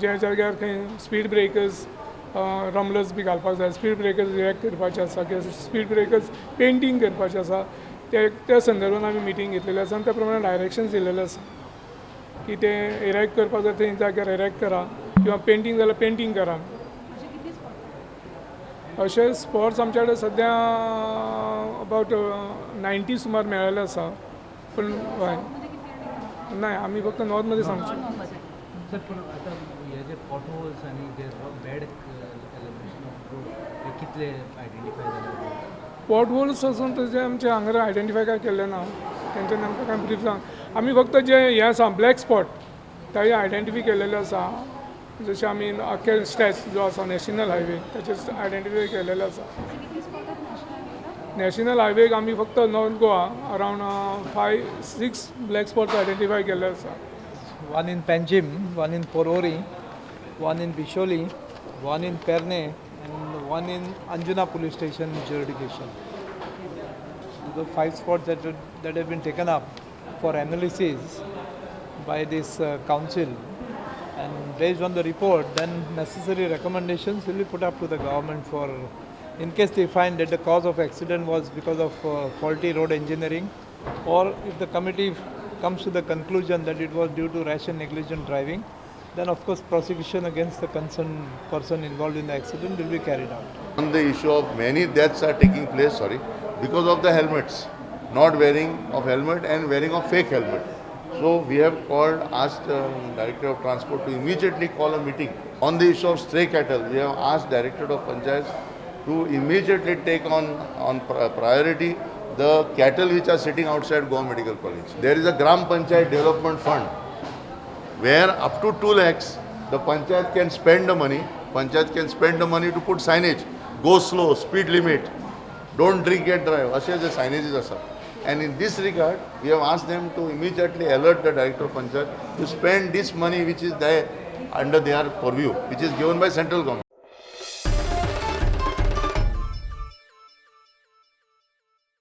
ज्या जाग्यार खंय स्पीड ब्रेकर्स रमलर्स बी घालपाक जाय, स्पीड ब्रेकर्स रिएक्ट करपाचे आसा किंवा स्पीड ब्रेकर्स पेंटींग करपाचें आसा, ते त्या संदर्भान आमी मिटींग घेतलेली आसा आनी त्या प्रमाणे डायरेक्शन्स दिलेले आसा की ते इरेक्ट करपाक जाय थंय जाग्यार इरेक्ट करा किंवा पेंटींग जाल्यार पेंटींग करा. अशे स्पॉट्स आमचे कडेन सद्या अबावट 90 सुमार मेळ्ळेले आसा, पूण हय ना आमी फक्त नॉर्थमध्ये सांगचे. सर, पण आता हे जे पॉटहोल्स आनी जे बॅड एलिवेशन ऑफ रोड हे कितले आयडेंटिफाय जाले? पॉटहोल्स अजून तशे आमचे हांगा आयडेंटिफाय काय केल्ले ना, तेंच्यानी आमकां कांय ब्रीफ सांग. आमी फक्त जे हे आसा ब्लॅक स्पॉट ताजे आयडेंटिफाय केलेले आसा, जशें आमी आख्खे स्ट्रेच जो आसा नॅशनल हायवे ताचेर आयडेंटिफाय केलेले आसा. नॅशनल हायवेक आमी फक्त North Goa around 5-6 black spots identify केल्ले आसा. 1 in Panjim, 1 in Porvorim, 1 in Bicholim, 1 in Pernem and 1 in Anjuna police station jurisdiction. The 5 spots that have been taken up for analysis by this council, and based on the report then necessary recommendations will be put up to the government for in case they find that the cause of accident was because of faulty road engineering, or if the committee comes to the conclusion that it was due to rash and negligent driving, then of course prosecution against the concerned person involved in the accident will be carried out. On the issue of many deaths are taking place, because of the helmets, not wearing of helmet and wearing of fake helmet. So we have asked Director of Transport to immediately call a meeting. On the issue of stray cattle, we have asked Director of Panchayats to immediately take on priority the cattle which are sitting outside Goa Medical College. There is a Gram Panchayat Development Fund where up to 2 lakhs the Panchayat can spend the money. Panchayat can spend the money to put signage, go slow, speed limit, don't drink and drive, ashe je signages asa. And in this regard, we have asked them to immediately alert the Director of Panchayat to spend this money which is there under their purview, which is given by central government.